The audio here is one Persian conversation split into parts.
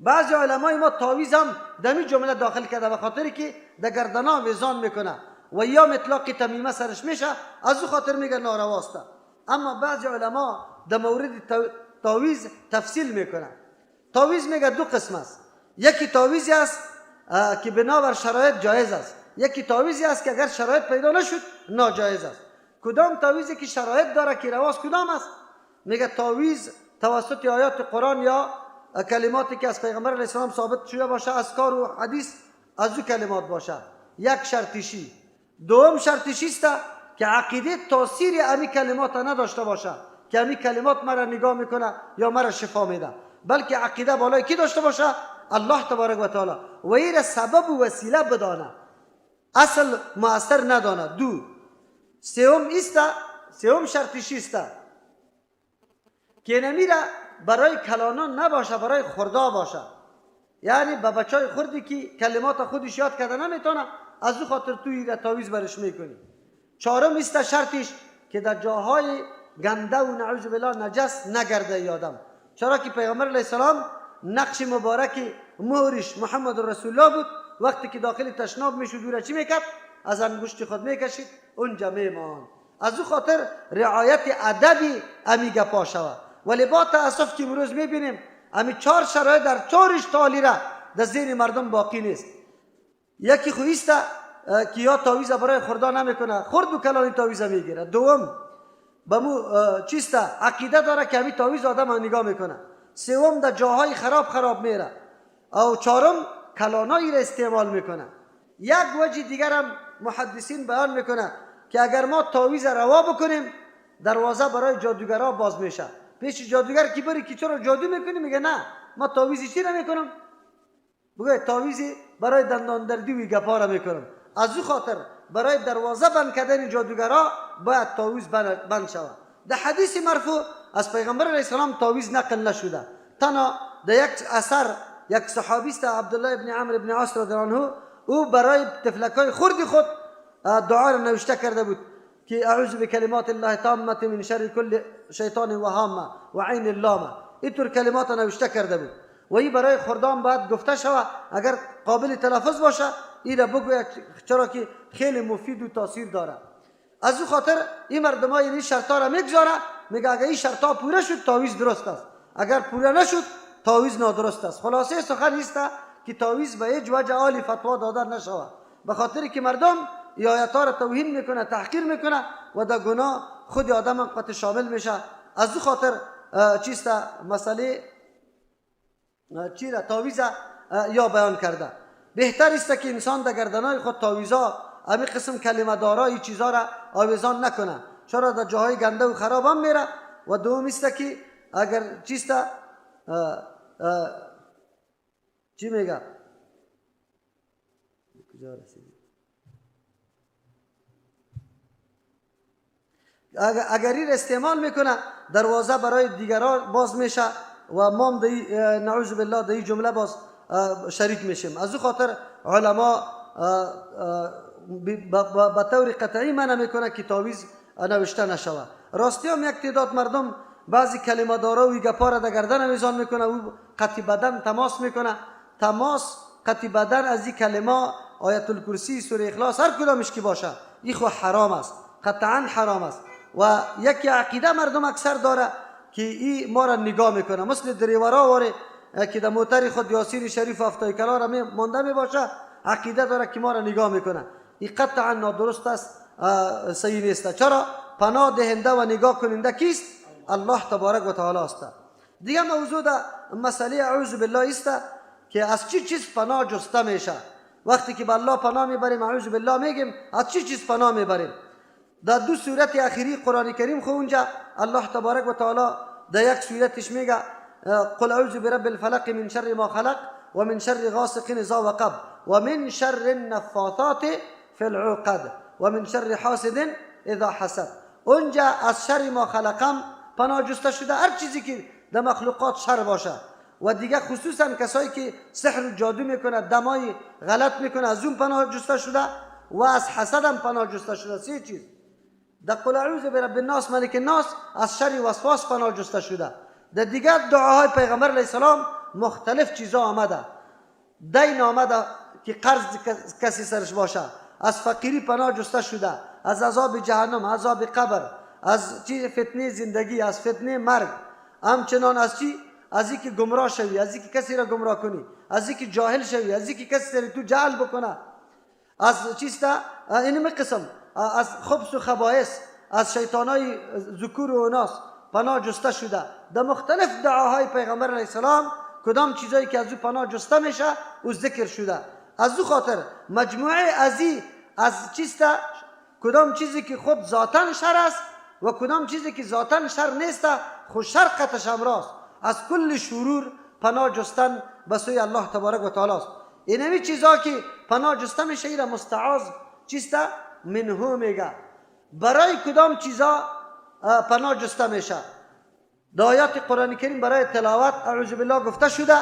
بعضی علمای ما تعویذ هم دمی جمله داخل کرده به خاطر که در گردنا وزان میکنه و یا مطلق تمیمه سرش میشه، از او خاطر میگه نارواست. اما بعضی علما در مورد تعویذ تفصیل میکنه. تعویذ میگه دو قسم است. یکی تعویذی است که بنابر شرایط جایز است، یکی تعویذی است که اگر شرایط پیدا نشد ناجایز است. کدام تعویذی که شرایط داره که رواست کدام است؟ میگه تعویذ توسط آیات قرآن یا کلماتی که از پیغمبر علیه السلام ثابت شده باشه، اذکار و حدیث از او کلمات باشه، یک شرطیشی. دوم شرطیشی است که عقیده تاثیر امی کلمات نداشته باشه که امی کلمات مرا نگاه میکنه یا مرا شفا میده، بلکه عقیده بالای کی داشته باشه؟ الله تبارک و تعالی، و این سبب و وسیله بدانه، اصل مؤثر ندانه. دو سوم است، سوم شرطیشی است که نمیره برای کلانان نباشه، برای خردا باشه. یعنی به بچای خردی که کلمات خودش یاد کرده نمیتونه، از او خاطر توی را تعویذ برش میکنی. چهارم است شرطش که در جاهای گنده و نعوذ بالله نجس نگرده یادم، چرا که پیغمبر علیه السلام نقش مبارک مهرش محمد رسول الله بود، وقتی که داخل تشناب میشد او را چی میکرد؟ از انگشت خود میکشید اونجا میمان. از او خاطر رعایت ادبی امی گپا شود. ولی با تاسف که امروز میبینیم امی چهار شرایط در چهارش تالی را در ذهن مردم باقی نیست. یکی خو ایست که یا تعویذ برای خردا نمیکنه، خرد و کلانی تعویذ میگیره. دوم بمو چیست عقیده داره که امی تعویذ آدم نگاه میکنه. سوم در جاهای خراب خراب میره. او چهارم کلانایی را استعمال میکنه. یک وجه دیگر هم محدثین بیان میکنه که اگر ما تعویذ روا بکنیم دروازه برای جادوگرا باز میشه. پیش جادوگر کی بری که چرا جادو میکنی؟ میگه نه ما تعویذ چی نمیکنم، بگه تعویذ برای دندان دردی و گپا را میکنم. از او خاطر برای دروازه بند کردن جادوگرا باید تعویذ بند شود. در حدیث مرفوع از پیغمبر علیه السلام تعویذ نقل نشده، تنها در یک اثر یک صحابی است عبدالله ابن عمرو ابن عاص رضی الله عنه، او برای طفلکای خرد خود دعا را نوشته کرده بود که اعوذ بکلمات الله تامه من شر کل شیطان و هامه و عین اللامه. اینطور کلمات نوشته کرده بود و این برای خردان باید گفته شود، اگر قابل تلفظ باشه این را بگوید، چرا که خیلی مفید و تاثیر داره. از او خاطر این مردم های این شرطا را میگذاره، میگه اگر این شرطا پوره شد تعویذ درست است، اگر پوره نشد تعویذ نادرست است. خلاصه سخن است که تعویذ به هیچ وجه عالی فتوا داده نشود، به خاطر که مردم ای آیت ها را توهین میکنه، تحقیر میکنه و در گناه خود آدم قطع شامل میشه. از او خاطر چیست مسئله چی را تعویذ یا بیان کرده. بهتر است که انسان در گردنای خود تعویذا امی قسم کلمه دارا ای چیزا را آویزان نکنه، چرا در جاهای گنده و خراب هم میره. و دوم است که اگر چیست چی میگه کجا رسیدی؟ اگر این استعمال میکنه دروازه برای دیگران باز میشه و ما هم نعوذ بالله در این جمله باز شریک میشیم. از او خاطر علما به طور قطعی منع میکنه که تعویذ نوشته نشود. راستی هم یک تعداد مردم بعضی کلمه دارا و گپا را در گردن آویزان میکنه، او قطع بدن تماس میکنه، تماس قطع بدن از این کلمه آیت الکرسی سوره اخلاص هر کدامش که باشه این خو حرام است، قطعا حرام است. و یکی عقیده مردم اکثر داره که ای ما را نگاه میکنه، مثل دریورا واره که در موتر خود یاسین شریف افتای کلا را مانده می باشه، عقیده داره که ما را نگاه میکنه. این قطعا نادرست است، صحیح نیست. چرا؟ پناه دهنده و نگاه کننده کیست؟ الله تبارک و تعالی است. دیگه موضوع در مسئله اعوذ بالله است که از چی چیز پناه جسته میشه. وقتی که به الله پناه میبریم اعوذ بالله میگیم، از چی چیز پناه میبریم؟ در دو سورت اخیری قرآن کریم خو اونجا الله تبارک و تعالی در یک سورتش میگه قل اعوذ برب الفلق من شر ما خلق و من شر غاسق اذا وقب و من شر النفاثات فی العقد و من شر حاسد اذا حسد. اونجا از شر ما خلقم پناه جسته شده، هر چیزی که در مخلوقات شر باشه. و دیگه خصوصا کسایی که سحر و جادو میکنه، دمای غلط میکنه، از اون پناه جسته شده و از حسد هم پناه جسته شده. سه چیز در قل اعوذ برب الناس ملک الناس از شر وسواس پناه جسته شده. در دیگر دعاهای پیغمبر علیه السلام مختلف چیزا آمده. دین آمده که قرض کسی سرش باشه، از فقیری پناه جسته شده، از عذاب جهنم، عذاب قبر، از چی فتنه زندگی، از فتنه مرگ، همچنان از چی؟ از اینکه گمراه شوی، از اینکه کسی را گمراه کنی، از اینکه جاهل شوی، از اینکه کسی سر تو جهل بکنه، از چیست؟ اینم قسم از خبث و خبائث، از شیطانای ذکور و اناث پناه جسته شده. در مختلف دعاهای پیغمبر علیه السلام کدام چیزایی که از او پناه جسته میشه او ذکر شده. از او خاطر مجموعه ازی از چیست؟ کدام چیزی که خود ذاتاً شر است و کدام چیزی که ذاتاً شر نیست، خود شر قطش امراست. از کل شرور پناه جستن به سوی الله تبارک و تعالی است. اینمی چیزا که پناه جسته میشه ایره مستعاذ چیست؟ منه میگه. برای کدام چیزا پناه جسته میشه؟ در آیات قرآن کریم برای تلاوت اعوذ بالله گفته شده،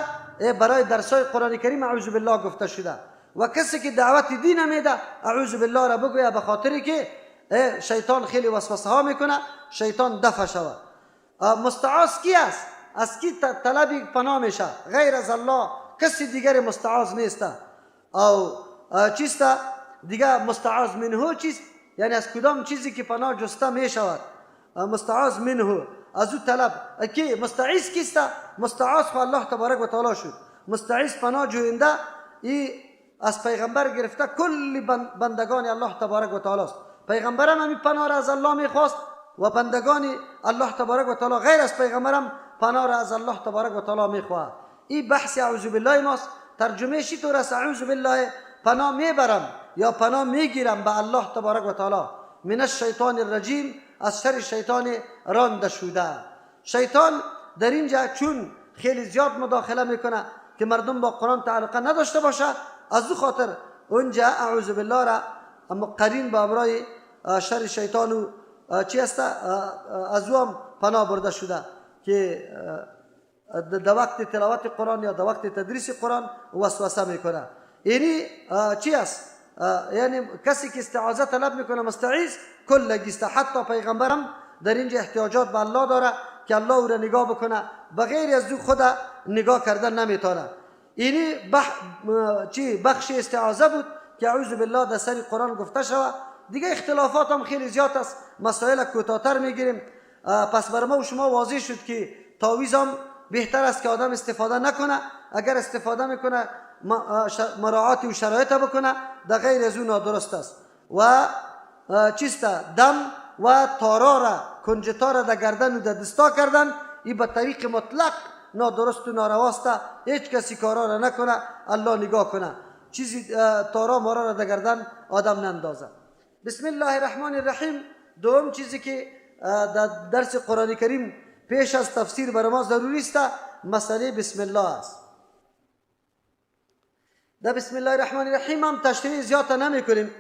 برای درسای قرآن کریم اعوذ بالله گفته شده. و کسی که دعوت دین میده اعوذ بالله را بگوید، به خاطری که شیطان خیلی وسوسه ها میکنه، شیطان دفع شود. مستعاذ کی است؟ از کی طلب پناه میشه؟ غیر از الله کسی دیگر مستعاذ نیست. او چیست دیگه؟ مستعاذ منه چیست؟ یعنی از کدام چیزی که پناه جسته میشود مستعاذ منه، از او طلب. کی مستعیذ کیست؟ مستعاذ خو الله تبارک و تعالی شد. مستعیذ پناه جوینده ای از پیغمبر گرفته کل بندگان الله تبارک و تعالی است. پیغمبرم همی پناه را از الله میخواست و بندگان الله تبارک و تعالی غیر از پیغمبرم پناه را از الله تبارک و تعالی میخواه. این بحث اعوذ بالله ماست. ترجمه شی طور است؟ اعوذ بالله پناه میبرم یا پناه میگیرم به الله تبارک و تعالی، من الشیطان الرجیم، از شر شیطان رانده شده. شیطان در اینجا چون خیلی زیاد مداخله میکنه که مردم با قرآن تعلق نداشته باشه، از او خاطر اونجا اعوذ بالله را قرین با امرای شر شیطان و چی است از او هم پناه برده شده که در وقت تلاوت قرآن یا در وقت تدریس قرآن وسوسه میکنه. یعنی چی است؟ یعنی کسی که استعاذه طلب میکنه مستعیذ کلگیست. حتی پیغمبرم در اینجا احتیاجات به الله داره که الله او را نگاه بکنه، بغیر از او خود نگاه کردن نمیتونه. اینی چی بخش استعاذه بود که اعوذ بالله در سر قرآن گفته شود. دیگه اختلافات هم خیلی زیاد است، مسائل کوتاه‌تر میگیریم. پس بر ما و شما واضح شد که تعویذ هم بهتر است که آدم استفاده نکنه. اگر استفاده میکنه مراعات و شرایط بکنه، در غیر از اون نادرست است. و چیست؟ دم و تارا را، کنجتا را در گردن و در دستا کردن، این به طریق مطلق نادرست و نارواست. هیچ کسی کارا را نکنه، الله نگاه کنه. چیزی تارا مارا را در گردن آدم نندازه. بسم الله الرحمن الرحیم. دوم چیزی که در درس قرآن کریم پیش از تفسیر برای ما ضروری است مسئله بسم الله است. در بسم الله الرحمن الرحیم هم تشریح زیاد نمی کنیم.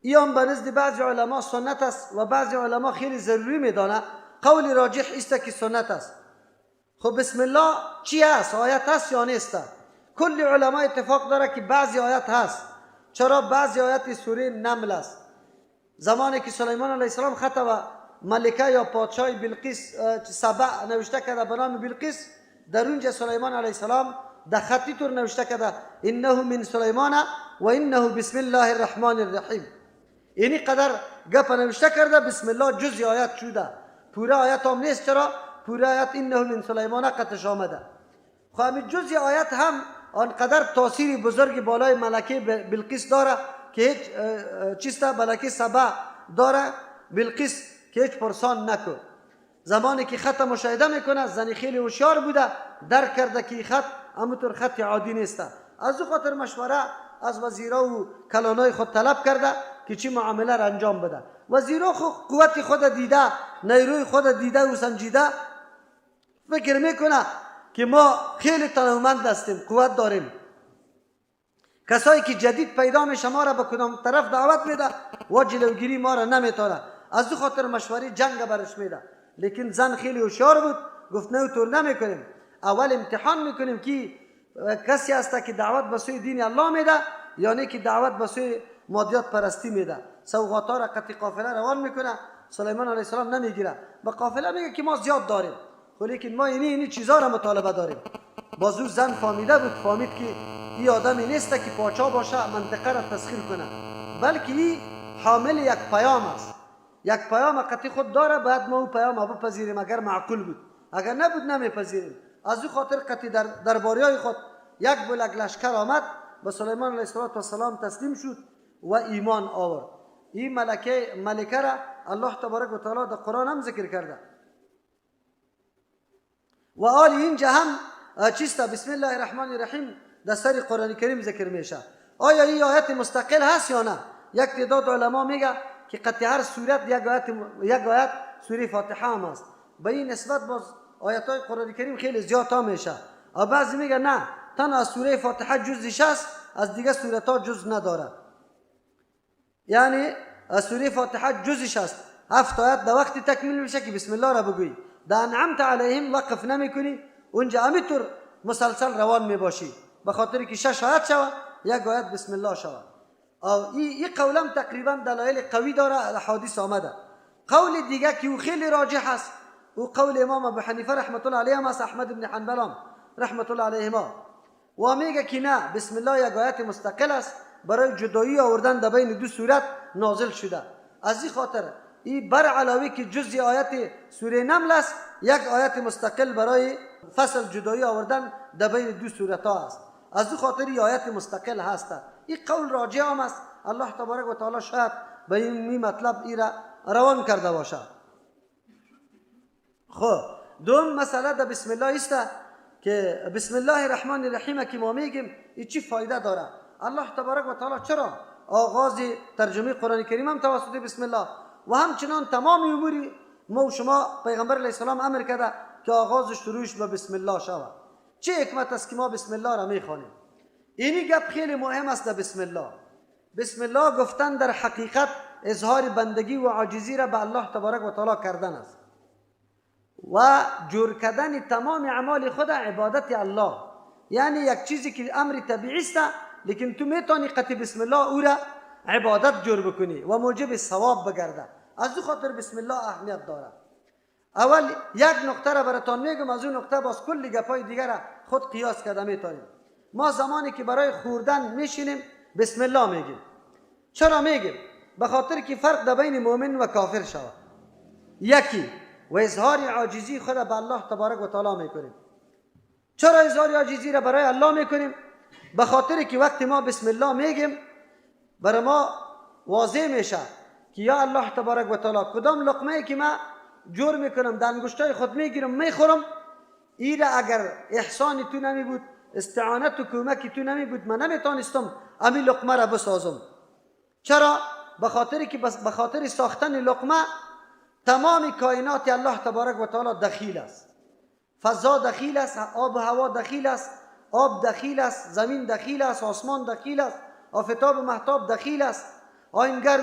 ای هم به نزد بعضی علما سنت است و بعضی علما خیلی ضروری میدانه. قول راجح است که سنت است. خب بسم الله چی است؟ آیت هست یا نیست؟ کل علما اتفاق داره که بعضی آیت هست. چرا؟ بعضی آیت سوره نمل است. زمانی که سلیمان علیه السلام خط و ملکه یا پادشاه بلقیس سبع نوشته کرده به نام بلقیس، در اونجا سلیمان علیه السلام در خطی طور نوشته کرده انه من سلیمان و انه بسم الله الرحمن الرحیم. اینی قدر گپ نوشته کرده بسم الله جزء آیت شده، پورا آیت هم نیست. چرا؟ پورا آیت انه من سلیمان قطش آمده. خب همین جزء آیت هم آنقدر تاثیر بزرگ بالای ملکه بلقیس داره که هیچ چیست ملکه سبع داره بلقیس که هیچ پرسان نکن. زمانی که خط مشاهده میکنه زنی خیلی هوشیار بوده، درک کرده که خط همونطور خط عادی نیست. از او خاطر مشوره از وزیرا و کلانای خود طلب کرده که چی معامله را انجام بده. وزیرا خو قوت خود دیده، نیروی خود دیده و سنجیده، فکر میکنه که ما خیلی تنومند هستیم، قوت داریم. کسایی که جدید پیدا میشه ما را به کدام طرف دعوت میده و جلوگیری ما را نمیتونه. از او خاطر مشوره جنگ برش میده. لیکن زن خیلی هوشیار بود، گفت نه طور نمیکنیم، اول امتحان میکنیم که کسی هست که دعوت به سوی دین الله میده یا نه که دعوت به سوی مادیات پرستی میده. سوغات را قطع قافله روان میکنه، سلیمان علیه السلام نمیگیره، به قافله میگه که ما زیاد داریم. خب لیکن ما اینی چیزا را مطالبه داریم. باز او زن فهمیده بود، فهمید که این آدمی نیست که پاچا باشه منطقه را تسخیر کنه، بلکه این حامل یک پیام است، یک پیام قطعی خود داره، باید ما او پیام بپذیریم اگر معقول بود، اگر نبود نمیپذیریم. از او خاطر قطعی در درباریای خود یک بلک لشکر آمد به سلیمان علیه السلام تسلیم شد و ایمان آورد. این ملکه را الله تبارک و تعالی در قرآن هم ذکر کرده. و آل اینجا هم چیست؟ بسم الله الرحمن الرحیم در سر قرآن کریم ذکر میشه. آیا این آیت مستقل هست یا نه؟ یک تعداد علما میگه که قطع هر سورت یک آیت سوره فاتحه هم است. به این نسبت باز آیت های قرآن کریم خیلی زیاد ها میشه. و بعضی میگه نه، تنها از سوره فاتحه جزش است، از دیگه سورت ها جز نداره. یعنی از سوره فاتحه جزش است. 7 آیت در وقتی تکمیل میشه که بسم الله را بگویی، در انعمت علیهم وقف نمیکنی، اونجا همینطور مسلسل روان میباشی، به خاطر که 6 آیت شود یک آیت بسم الله شود. این قولم تقریبا دلایل قوی داره، احادیث آمده. قول دیگه که او خیلی راجح است، او قول امام ابو حنیفه رحمت الله علیه است، احمد بن حنبل رحمت الله علیهما، و میگه که نه، بسم الله یک آیت مستقل است، برای جدایی آوردن در بین دو سورت نازل شده. از این خاطر این بر علاوه که جزء آیت سوره نمل است، یک آیت مستقل برای فصل جدایی آوردن در بین دو سورت ها است. از این خاطر این آیت مستقل هست. این قول راجع هم است. الله تبارک و تعالی شاید به این مطلب ای را روان کرده باشد. خب دوم مسئله در بسم الله است که بسم الله الرحمن الرحیم که ما میگیم این چی فایده داره؟ الله تبارک و تعالی چرا آغاز ترجمه قرآن کریم هم توسط بسم الله و همچنان تمام امور ما و شما پیغمبر علیه السلام امر کرده که آغاز شروعش به بسم الله شود. چه حکمت است که ما بسم الله را میخوانیم؟ اینی گپ خیلی مهم است در بسم الله. بسم الله گفتن در حقیقت اظهار بندگی و عاجزی را به الله تبارک و تعالی کردن است و جور کردن تمام اعمال خود عبادت الله. یعنی یک چیزی که امر طبیعی است، لیکن تو میتونی قطع بسم الله او را عبادت جور بکنی و موجب ثواب بگرده. از او خاطر بسم الله اهمیت داره. اول یک نقطه را براتان میگم، از اون نقطه باز کلی گپای دیگر را خود قیاس کرده میتونیم. ما زمانی که برای خوردن میشینیم بسم الله میگیم. چرا میگیم؟ به خاطر که فرق در بین مؤمن و کافر شود. یکی و اظهار عاجزی خود به الله تبارک و تعالی میکنیم. چرا اظهار عاجزی را برای الله میکنیم؟ به خاطر که وقتی ما بسم الله میگیم برای ما واضح میشه که یا الله تبارک و تعالی کدام لقمه که ما جور میکنم در انگشتای خود میگیرم میخورم، ای را اگر احسان تو نمی بود، استعانت و کمک تو نمی بود، من نمیتونستم امی لقمه را بسازم. چرا؟ به خاطر که به خاطر ساختن لقمه تمام کائنات الله تبارک و تعالی دخیل است. فضا دخیل است، آب و هوا دخیل است، آب دخیل است، زمین دخیل است، آسمان دخیل است، آفتاب و مهتاب دخیل است، آینگر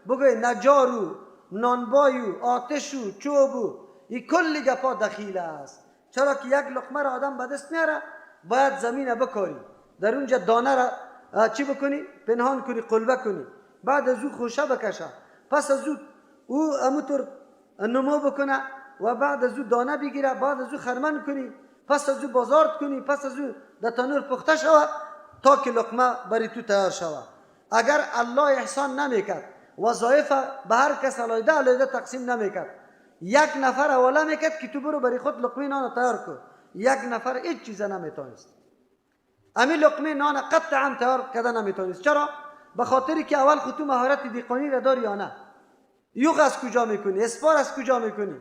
بگوی نجار و نانبای و آتش و چوب و این کل گپا دخیل است. چرا که یک لقمه را آدم به دست میاره باید زمین بکاری، در اونجا دانه را چی بکنی؟ پنهان کنی، قلبه کنی، بعد از او خوشه بکشه، پس از او اموتور نمو بکنه و بعد از او دانه بگیره، بعد از او خرمن کنی، پس از او بازارت کنی، پس از او در تنور پخته شود تا که لقمه برای تو تیار شود. اگر الله احسان نمیکرد، وظایف به هر کس علیده علیده تقسیم نمیکرد، یک نفر حواله میکرد که تو برو برای خود لقمه نان تیار کن، یک نفر هیچ چیز نمیتونست. امی لقمه نان قطعا تیار کرده نمیتونست. چرا؟ به خاطری که اول خود تو مهارت دیقانی را داری یا نه؟ یوغ از کجا میکنی؟ اسپار از کجا میکنی؟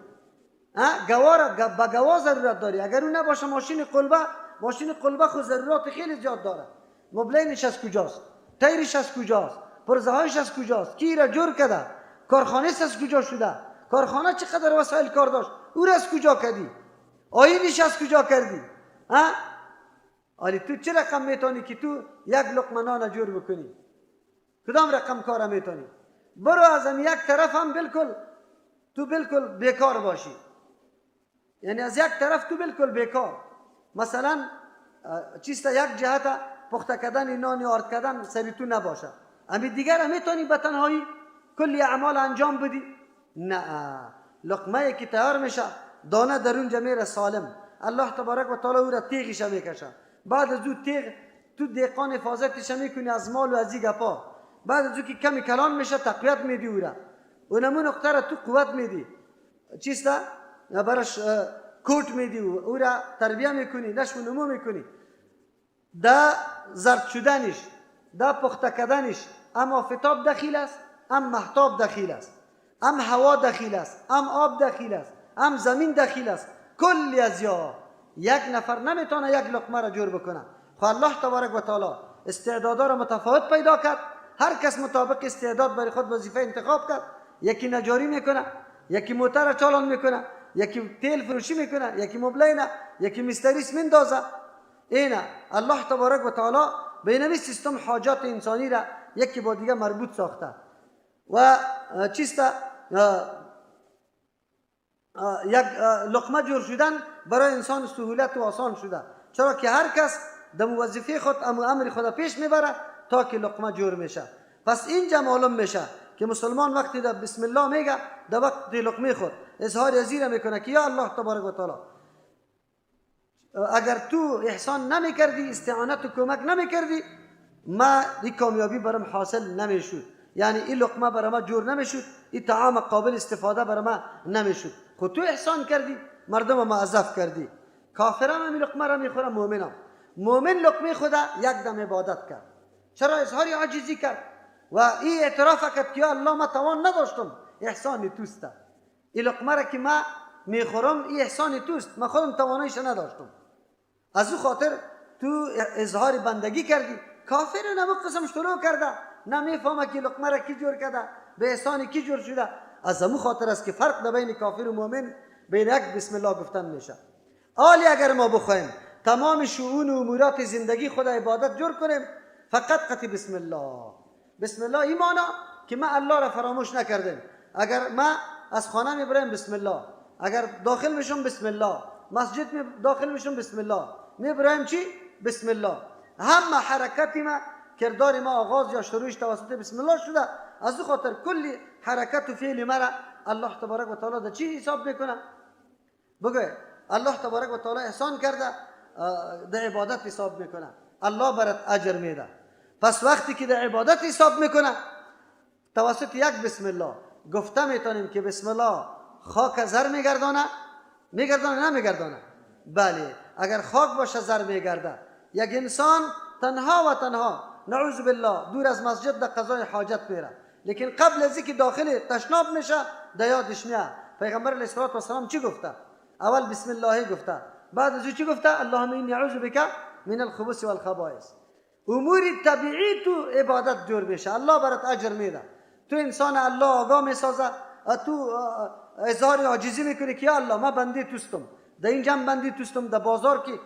گوار به گوا ضرورت داری. اگر اون نباشه ماشین قلبه، ماشین قلبه خود ضرورت خیلی زیاد داره. مبلینش از کجاست؟ تیرش از کجاست؟ پرزهایش از کجاست؟ کی را جور کرده؟ کارخانه از کجا شده؟ کارخانه چقدر وسایل کار داشت؟ او را از کجا کردی؟ آینش از کجا کردی؟ ها؟ آلی تو چه رقم میتونی که تو یک لقمه نان جور بکنی؟ کدام رقم کار میتونی؟ برو از یک طرف هم بالکل تو بالکل بیکار باشی. یعنی از یک طرف تو بالکل بیکار. مثلا چیست یک جهت پخته کردن نان یا آرد کردن سری تو نباشه، امی دیگر میتونی به تنهایی کلی اعمال انجام بدی؟ نه، لقمه که تیار میشه دانه در اونجا میره سالم، الله تبارک و تعالی او را تیغش میکشه. بعد از او تیغ تو دهقان حفاظتش میکنی از مال و از این گپا. بعد از او که کمی کلان میشه تقویت میدی او را، اونمو نقطه را تو قوت میدی، چیسته برش کوت میدی، او را تربیه میکنی، نشو نمو میکنی. دا زرد شدنش، دا پخته کردنش، ام آفتاب دخیل است، ام مهتاب دخیل است، ام هوا دخیل است، ام آب دخیل است، ام زمین دخیل است. کلی از یا یک نفر نمیتونه یک لقمه را جور بکنه. خو الله تبارک و تعالی استعدادا را متفاوت پیدا کرد، هر کس مطابق استعداد برای خود وظیفه انتخاب کرد. یکی نجاری میکنه، یکی موتر چالان میکنه، یکی تیل فروشی میکنه، یکی مبلینه، یکی مستریس میندازه. اینه الله تبارک و تعالی به اینمی سیستم حاجات انسانی را یکی با دیگه مربوط ساخته و چیست یک لقمه جور شدن برای انسان سهولت و آسان شده، چرا که هر کس در وظیفه خود امر خود پیش میبره تا که لقمه جور میشه. پس اینجا معلوم میشه که مسلمان وقتی در بسم الله میگه، در وقت لقمه خود اظهار ازی میکنه که یا الله تبارک و تعالی اگر تو احسان نمیکردی، استعانت و کمک نمیکردی، ما این کامیابی برام حاصل نمیشد، یعنی این لقمه برای ما جور نمیشد، این طعام قابل استفاده برای ما نمیشد. خود تو احسان کردی، مردم معذف کردی. کافرم هم لقمه را میخوره، مؤمنم. مؤمن لقمه خدا یک دم عبادت کرد. چرا؟ اظهار عاجزی کرد و این اعتراف کرد که یا الله ما توان نداشتم، احسان توست. این لقمه را که ما میخورم این احسان توست، ما خودم تواناییش نداشتم. از او خاطر تو اظهار بندگی کردی. کافر نمو قسم شروع کرده، نمیفهمه که لقمه را کی جور کرده، به احسان کی جور شده. از امو خاطر است که فرق در بین کافر و مؤمن بین یک بسم الله گفتن میشه. آلی اگر ما بخوایم تمام شؤون و امورات زندگی خود عبادت جور کنیم، فقط قطع بسم الله. بسم الله ایمانا که ما الله را فراموش نکردیم. اگر ما از خانه میبریم بسم الله، اگر داخل میشم بسم الله، مسجد می داخل میشم بسم الله، میبریم چی؟ بسم الله. همه حرکت ما، کردار ما آغاز یا شروعش توسط بسم الله شده. از او خاطر کلی حرکت و فعل مرا الله تبارک و تعالی در چی حساب میکنه؟ بگو الله تبارک و تعالی احسان کرده، در عبادت حساب میکنه، الله برات اجر میده. پس وقتی که در عبادت حساب میکنه توسط یک بسم الله گفته میتونیم که بسم الله خاک زر میگردانه، میگردانه نمیگردانه؟ بله، اگر خاک باشه زر میگرده. یک انسان تنها و تنها نعوذ بالله دور از مسجد در قضای حاجت میره، لیکن قبل از اینکه داخل تشناب میشه در یادش میاد پیغمبر علیه الصلاة والسلام چی گفته؟ اول بسم الله گفته، بعد از چی گفته؟ اللهم انی اعوذ بک من الخبث والخبائث. امور طبیعی تو عبادت جور میشه، الله برات اجر میده. تو انسان الله آگاه میسازه، تو اظهار عاجزی میکنی که یا الله ما بنده توستم، در اینجا بنده توستم، در بازار که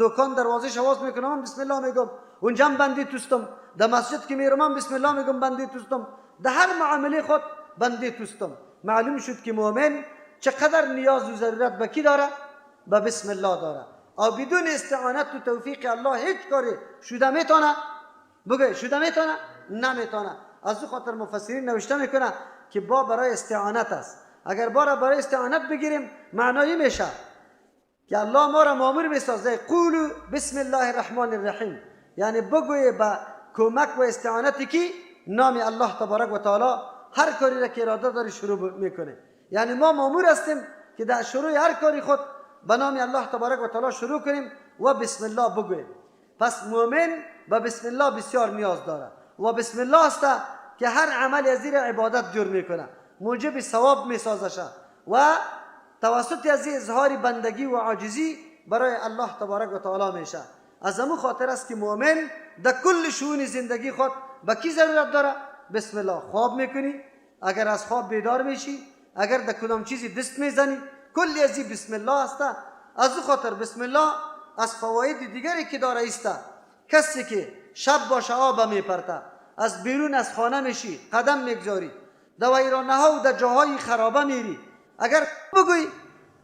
دکان دروازه آواز میکنم بسم الله میگم، اونجا بنده توستم، در مسجد که میرم بسم الله میگم بنده توستم، در هر معامله خود بنده توستم. معلوم شد که مؤمن چقدر نیاز و ضرورت به کی داره؟ به بسم الله داره. او بدون استعانت و توفیق الله هیچ کاری شده میتونه؟ بگه شده میتونه؟ نمیتونه. از او خاطر مفسرین نوشته میکنه که با برای استعانت است. اگر با را برای استعانت بگیریم معنایی میشه که الله ما را مامور میسازه قولوا بسم الله الرحمن الرحیم، یعنی بگوی با کمک و استعانت کی؟ نام الله تبارک و تعالی هر کاری را که اراده داری شروع میکنه. یعنی ما مامور هستیم که در شروع هر کاری خود به نام الله تبارک و تعالی شروع کنیم و بسم الله بگوییم. پس مؤمن به بسم الله بسیار نیاز داره و بسم الله است که هر عمل از زیر عبادت جور میکنه، موجب ثواب میسازشه و توسط از اظهار بندگی و عاجزی برای الله تبارک و تعالی میشه. از امو خاطر است که مؤمن در کل شؤون زندگی خود به کی ضرورت داره؟ بسم الله. خواب میکنی، اگر از خواب بیدار میشی، اگر در کدام چیزی دست میزنی، کلی از بسم الله است. از او خاطر بسم الله از فواید دیگری که داره است، کسی که شب باشه آب میپرته، از بیرون از خانه میشی، قدم میگذاری، در ویرانه ها و در جاهای خرابه میری، اگر بگویی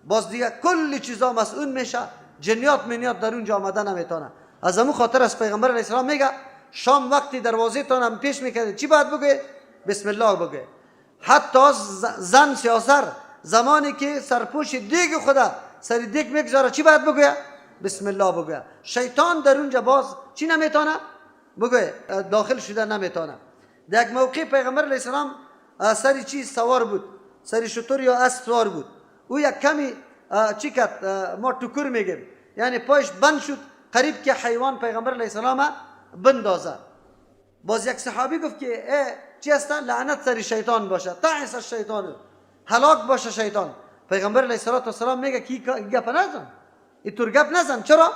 باز دیگه کل چیزا مسئول میشه، جنیات منیات در اونجا آمده نمیتونه. از امو خاطر از پیغمبر علیه السلام میگه شام وقتی دروازه تان هم پیش میکرده چی باید بگه؟ بسم الله بگه. حتی زن سیاسر زمانی که سرپوش دیگ خدا سر دیگ میگذاره چی باید بگویه؟ بسم الله بگویه. شیطان در اونجا باز چی نمیتونه بگویه؟ داخل شده نمیتونه. در یک موقع پیغمبر علیه السلام سر چی سوار بود؟ سر شتر یا اسب سوار بود. او یک کمی چی کرد؟ ما تکر میگیم، یعنی پایش بند شد، قریب که حیوان پیغمبر علیه السلام بندازه. باز یک صحابی گفت که چی هست؟ لعنت سر شیطان باشه، تعس الشیطان، هلاک باشه شیطان. پیغمبر علیه السلام میگه کی گپ نزن، این طور گپ نزن. چرا؟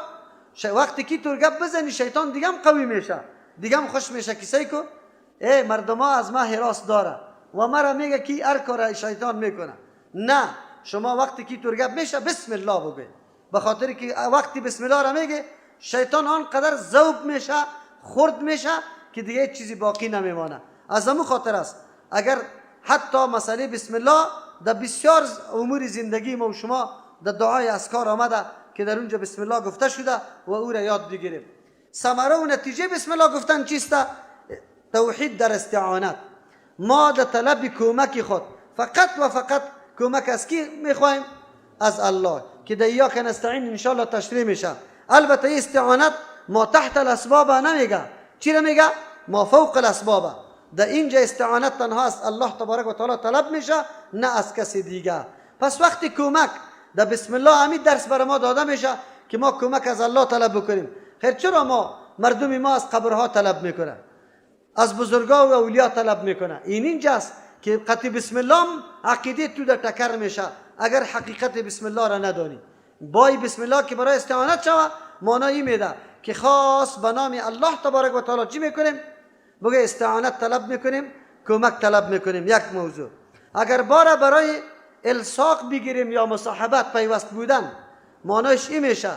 وقتی کی طور گپ بزنی شیطان دیگه هم قوی میشه، دیگه هم خوش میشه که سیکو ای مردم ها از ما حراس داره و مرا میگه کی هر کار شیطان میکنه. نه، شما وقتی کی طور گپ میشه بسم الله بگه، به خاطر که وقتی بسم الله را میگه شیطان آنقدر ذوب میشه، خرد میشه که دیگه چیزی باقی نمیمانه. از همون خاطر است اگر حتی مسئله بسم الله در بسیار امور زندگی ما و شما در دعای اذکار آمده که در اونجا بسم الله گفته شده و او را یاد بگیریم. ثمره و نتیجه بسم الله گفتن چیست؟ توحید در استعانت. ما در طلب کمک خود فقط و فقط کمک از کی میخوایم؟ از الله، که در ایاک نستعین انشاءالله تشریح میشه. البته استعانت ما تحت الاسباب نمیگه، چی را میگه؟ ما فوق الاسباب. در اینجا استعانت تنها از الله تبارک و تعالی طلب میشه، نه از کسی دیگه. پس وقتی کمک در بسم الله همین درس برای ما داده میشه که ما کمک از الله طلب بکنیم. خیر، چرا ما مردم ما از قبرها طلب میکنه، از بزرگا و اولیا طلب میکنه؟ این اینجاست که قطع بسم الله عقیده تو در تکر میشه اگر حقیقت بسم الله را ندانی. بای بسم الله که برای استعانت شوه معنایی میده که خاص به نام الله تبارک و تعالی چی میکنیم؟ بگه استعانت طلب میکنیم، کمک طلب میکنیم. یک موضوع. اگر باره برای الصاق بگیریم یا مصاحبت پیوست بودن، معنایش این میشه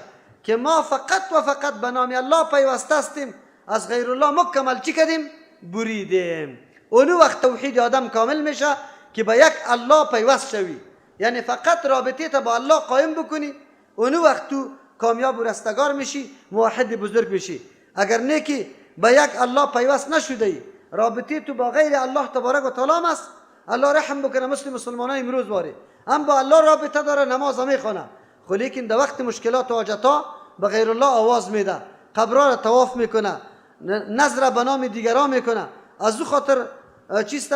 که ما فقط و فقط به نام الله پیوست هستیم، از غیر الله مکمل چی کردیم؟ بریدیم. اونو وقت توحید آدم کامل میشه که به یک الله پیوست شوی، یعنی فقط رابطه تا با الله قایم بکنی، اونو وقت تو کامیاب و رستگار میشی، موحد بزرگ میشی. اگر نه که به یک الله پیوست نشده ای، رابطه تو با غیر الله تبارک و تعالی است. الله رحم بکنه مثل مسلمان های امروز واره هم با الله رابطه داره، نماز میخونه، خو لیکن در وقت مشکلات و حاجت به غیر الله آواز میده، قبرها را طواف میکنه، نظر به نام دیگران میکنه. از او خاطر چیست؟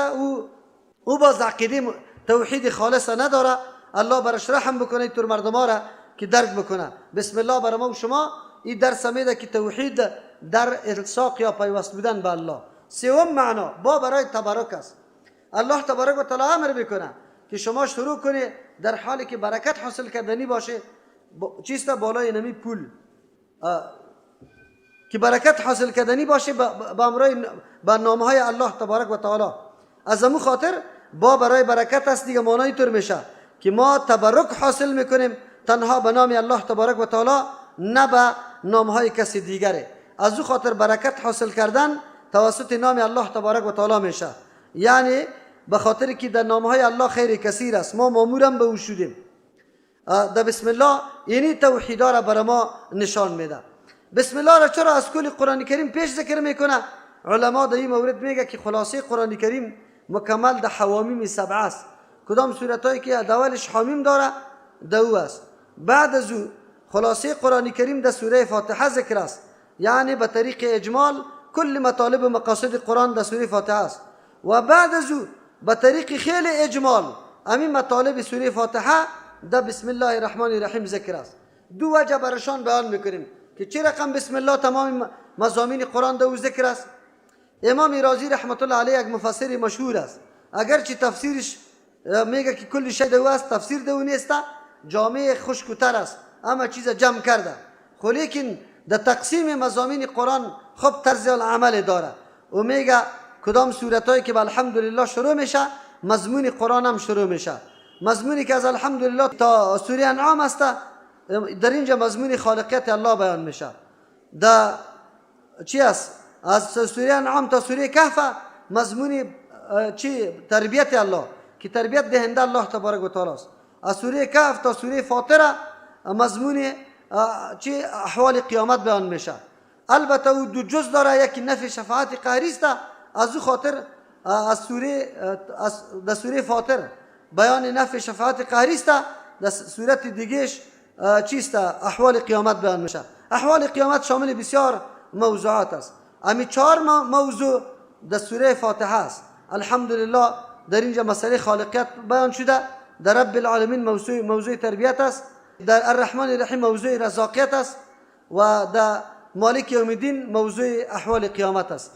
او باز عقیده توحید خالص نداره. الله برش رحم بکنه تور مردم را که درک بکنه. بسم الله بر ما و شما این درس میده که توحید در الصاق یا پیوست بودن به الله. سوم معنا با برای تبرک است. الله تبارک و تعالی امر میکنه که شما شروع کنی در حالی که برکت حاصل کردنی باشه. چیست؟ بالای نمی پول که برکت حاصل کردنی باشه به نامهای الله تبارک و تعالی. از امو خاطر با برای برکت است دیگه. معنای طور میشه که ما تبرک حاصل میکنیم تنها به نام الله تبارک و تعالی، نه به نامهای کسی دیگره. از او خاطر برکت حاصل کردن توسط نام الله تبارک و تعالی میشه، یعنی به خاطر که در نامهای الله خیر کثیر است، ما مامورم به او شدیم. در بسم الله یعنی توحید را برای ما نشان میده. بسم الله را چرا از کل قرآن کریم پیش ذکر میکنه؟ علما در این مورد میگه که خلاصه قرآن کریم مکمل در حوامیم سبعه است. کدام سورت که اولش حامیم داره دو است. بعد از او خلاصه قرآن کریم در سوره فاتحه ذکر است، یعنی به طریق اجمال کل مطالب و مقاصد قرآن در سوره فاتحه است. و بعد از او به طریق خیلی اجمال همین مطالب سوره فاتحه در بسم الله الرحمن الرحیم ذکر است. دو وجه برشان بیان میکنیم که چه رقم بسم الله تمام مضامین قرآن در او ذکر است. امام رازی رحمت الله علیه یک مفسر مشهور است، اگرچه تفسیرش میگه که کل شی دو است، تفسیر دو نیست، جامع خشک و تر است، اما چیز جمع کرده، خو لیکن در تقسیم مضامین قرآن خوب طرز العمل داره و میگه کدام سورتایی که به الحمدلله شروع میشه مضمون قرآن هم شروع میشه. مضمونی که از الحمدلله تا سوره انعام است، در اینجا مضمون خالقیت الله بیان میشه. در چی است؟ از سوره انعام تا سوره کهف مضمون چی؟ تربیت الله که تربیت دهنده الله تبارک و تعالی است. از سوره کهف تا سوره فاطره مضمون چی؟ احوال قیامت بیان میشه. البته او دو جز داره، یکی نفی شفاعت قهری است، از او خاطر از سوره از در سوره فاطر بیان نفی شفاعت قهری است، در صورت دیگهش چیست؟ احوال قیامت بیان میشه. احوال قیامت شامل بسیار موضوعات است. امی چهار موضوع در سوره فاتحه است. الحمدلله در اینجا مسئله خالقیت بیان شده، در رب العالمین موضوع تربیت است، در الرحمن الرحیم موضوع رزاقیت است و در مالک یوم الدین موضوع احوال قیامت است.